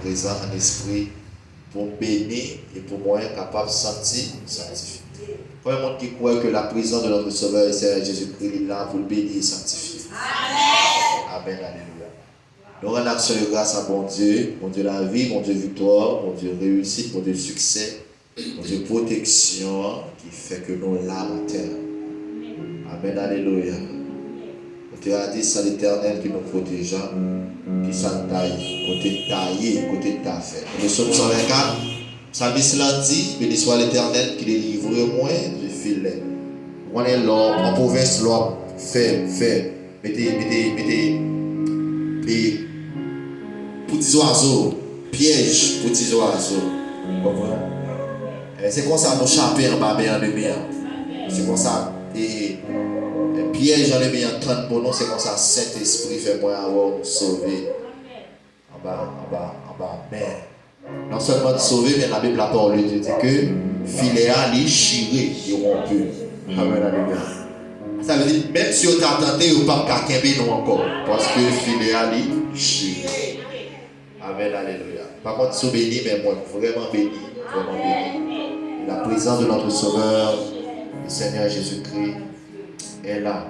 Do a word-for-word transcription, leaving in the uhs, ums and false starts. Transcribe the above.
Prezan an espri pou m beni e pou mwen kapab santi, sanktifye. Konbyen moun ki kwè ke la prezans de notre Sauveur et Seigneur Jésus-Christ li la pou l beni e sanktifye? Amèn, alelouya. Nou rann aksyon de gras a Bondye, Bondye lavi, Bondye viktwa, Bondye reyisit, Bondye siksè, Bondye pwoteksyon ki fè ke nou la maten an. Amèn, alelouya. Kote a di, c'est l'Éternel qui nous protégea, ki sa n ta ye, kote n ta ye, kote n ta fè. Le psaume cent vingt-quatre, psalmiste la di, béni soit l'Éternel qui délivre moi du filet. Ou konnen lè w an pwovens, lè w ap fè, fè, mete, mete, mete, e, pou ti zwazo, pyèj pou ti zwazo. Ou konprann? E, se konsa nou chape anba men annmi an. Se konsa, e, e, pyèj annmi an tann pou nou, se konsa Sentespri fè mwen avè w nou sove. Anba, anba, anba men. Non sèlman n sove, men Labib, la parole de Dieu di ke filè a li chire, li wonpi. Amèn, alelouya. Sa vle di, menm si yo ta tante, yo p ap ka kenbe nou ankò, paske filè a li chire. Amèn, alelouya. Pa kont si w beni, men mwen vrèman beni, vrèman beni. La présence de notre Sauveur, le Seigneur Jésus-Christ, est là.